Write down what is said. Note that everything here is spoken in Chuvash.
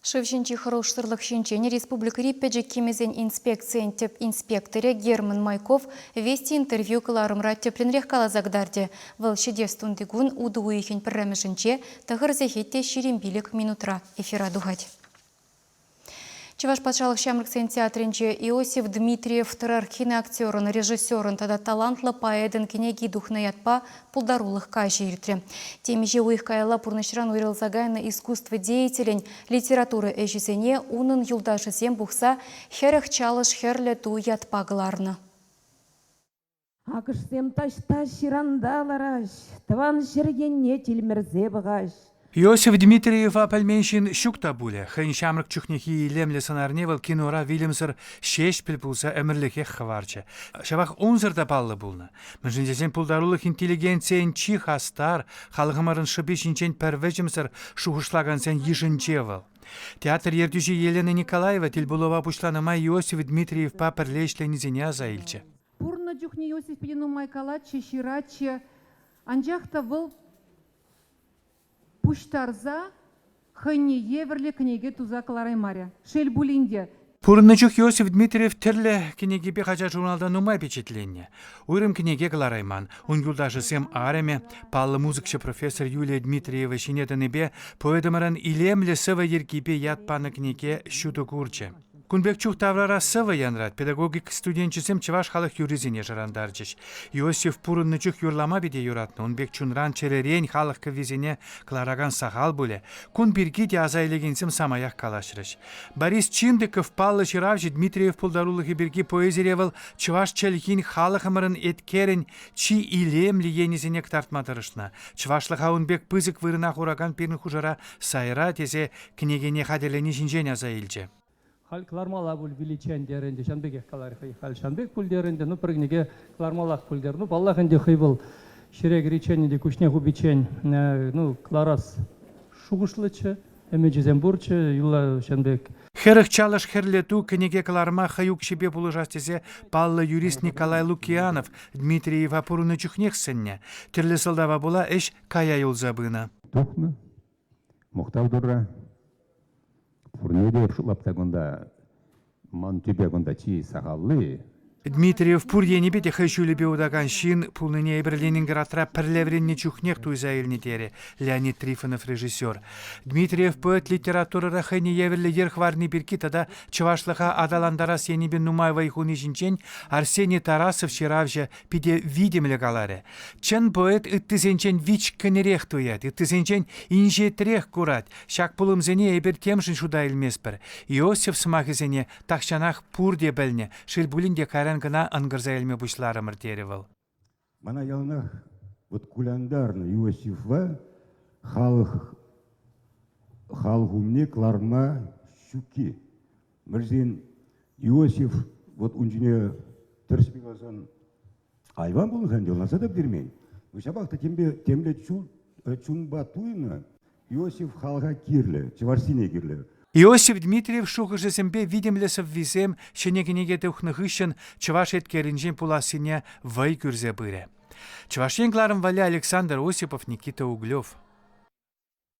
Шыв ҫинчи хӑрушсӑрлӑх ҫинчен республикӑри пӗчӗк кимӗсен инспекцийӗн тӗп инспекторӗ Герман Майков Вести интервью кӑларӑмра тӗплӗнрех каласа кӑтартӗ. Вӑл ҫитес тунтикун утӑ уйӑхӗн пӗрремӗшӗнче тӑхӑр сехет те 25 минутра эфира тухать. Чӑваш патшалӑх ҫамрӑксен театрӗнче Иосиф Дмитриев Тӑраркин актерӑн, режиссерӑн тата талантлӑ поэтӑн кӗнеки тухнӑ ятпа пултарулӑх каҫӗ иртрӗ. Темиҫе уйӑх каялла пурнӑҫран уйрӑлса кайнӑ искусство деятелӗн литература ӗҫӗсене унӑн юлташӗсем пухса 40 чалӑш хӗрлӗ ту ятпа кӑларнӑ. Акӑшсем таҫта ҫыранта лараҫ, тӑван ҫӗр енне тилмӗрсе пӑхаҫ. Иосиф Дмитриева пӗлмен ҫын ҫук та пулӗ. Хӑйӗн ҫамрӑк чухнехи илемлӗ сӑнарне вӑл кинора вилӗмсӗр Ҫеҫпӗл пулса ӗмӗрлӗхех хӑварчӗ. Ҫавах унсӑр та паллӑ пулнӑ. Мӗншӗн тесен пултарулӑх интеллигенцийӗн чи хастар, халӑхӑмӑрӑн шӑпи ҫинчен пӗр вӗҫӗмсӗр шухӑшлакансен йышӗнче вӑл. Театр ертӳҫи Елена Николаева тӗлпулӑва пуҫланӑ май Иосиф Дмитриевпа пӗрле ӗҫленисене аса илчӗ. Пурӑннӑ чухне Иосиф питӗ нумай калатчӗ, ҫыратчӗ. Анчах та вӑл пуҫтарса хӑйне евӗрлӗ кӗнеке туса кӑлараймарӗ. Шел пулин те. Пурӑннӑ чух Иосиф Дмитриев тӗрлӗ кӗнекепе хаҫат-журналта нумай пичетленнӗ. Уйрӑм кӗнеке кӑларайман. Ун юлташӗсем арӑмӗ, паллӑ музыкҫӑ профессор Юлия Дмитриева ҫине тӑнипе поэтӑмӑрӑн илемлӗ сӑвӑ йӗркипе ят панӑ кӗнеке ҫутӑ курчӗ. Кун пек чух таврара сӑвӑ янрать, педагогика студенчӗсем чӑваш халӑх юррисене шӑрантарчӗҫ. Иосиф пурӑннӑ чух юрлама питӗ юратнӑ, ун пек чунран, чӗререн халӑх кӗввисене кӑларакан сахал пулӗ. Кун пирки те аса илекенсем самаях калаҫрӗҫ. Борис Чиндыков паллӑ ҫыравҫӑ Дмитриев пултарулӑхӗ пирки поэзире вӑл чӑваш чӗлхин халӑхӑмӑрӑн еткерӗн чи илемлӗ енӗсене кӑтартма тӑрӑшнӑ. Чӑвашлӑха ун пек пысӑк вырӑна хуракан пирӗн хушӑра сайра тесе кӗнекене хатӗрлени ҫинчен аса илчӗ. Халь кӑлармалла пуль виличчен терӗ ӗнтӗ, ҫавӑн пекех каларӗ хӑй. Халь ҫавӑн пек пуль терӗ ӗнтӗ, ну пӗр кӗнеке кӑлармаллах пуль терӗ. Ну паллах ӗнтӗ хӑй вӑл ҫӗре кӗриччен ӗнтӗ куҫне хупиччен ну кӑларас шухӑшлӑччӗ, ӗмӗчӗсем пурччӗ, юла ҫавӑн пек. 40 чалӑш хӗрлӗ ту кӗнеке кӑларма хӑй укҫипе пулӑшас тесе паллӑ юрист Николай Лукианов Дмитриева пурӑннӑ чухнех сӗннӗ. Тӗрлӗ сӑлтава пула ӗҫ кая юлса пынӑ. Тухнӑ. Мухтав Турра. Пурне те шутлап та кунта ман тӳпе кунта чи сахалли. Дмитриев пур енӗпе те хӑй ҫулӗпе утакан ҫын пулнине эпир Ленинградра пӗрле вӗреннӗ чухнех туйса илнӗ терӗ Леонид Трифонов режиссер. Дмитриев поэт литературӑра хӑйне евӗрлӗ йӗр хӑварни пирки тата чӑвашлӑха аталантарас енӗпе нумай вӑй хуни ҫинчен Арсений Тарасов ҫыравҫӑ питӗ витӗмлӗ каларӗ. Чӑн поэт ыттисенчен вичкӗнрех туять, ыттисенчен инҫетрех курать. Ҫак пулӑмсене эпир темшӗн шута илместпӗр. Иосиф сӑмахӗсене тахҫанах пурте пӗлнӗ, шел пулин те кайран кӑна ӑнкӑрса илме пуҫларӑмӑр, терӗ вӑл. Мана яланах вот кулянтарнӑ Иосифа халӑх халӑх умне кӑларма ҫукки. Мӗншӗн Иосиф вот ун ҫине тӗрӗспе каласан айван пулнӑ-ха ӗнтӗ, ӑнланса та пӗтермен. Но ҫапах та темпе темле чун, чунпа туйнӑ Иосиф халӑха кирлӗ, чӑвашсене кирлӗ. Иосиф Дмитриев шухӑшӗсемпе витӗмлӗ сӑввисем ҫӗнӗ кӗнеке тухнӑ хыҫҫӑн чӑваш еткерӗнчен пулассине вӑй кӳрсе пырӗ. Чӑваш Ен кӑларӑм валли Александр Осипов, Никита Углев.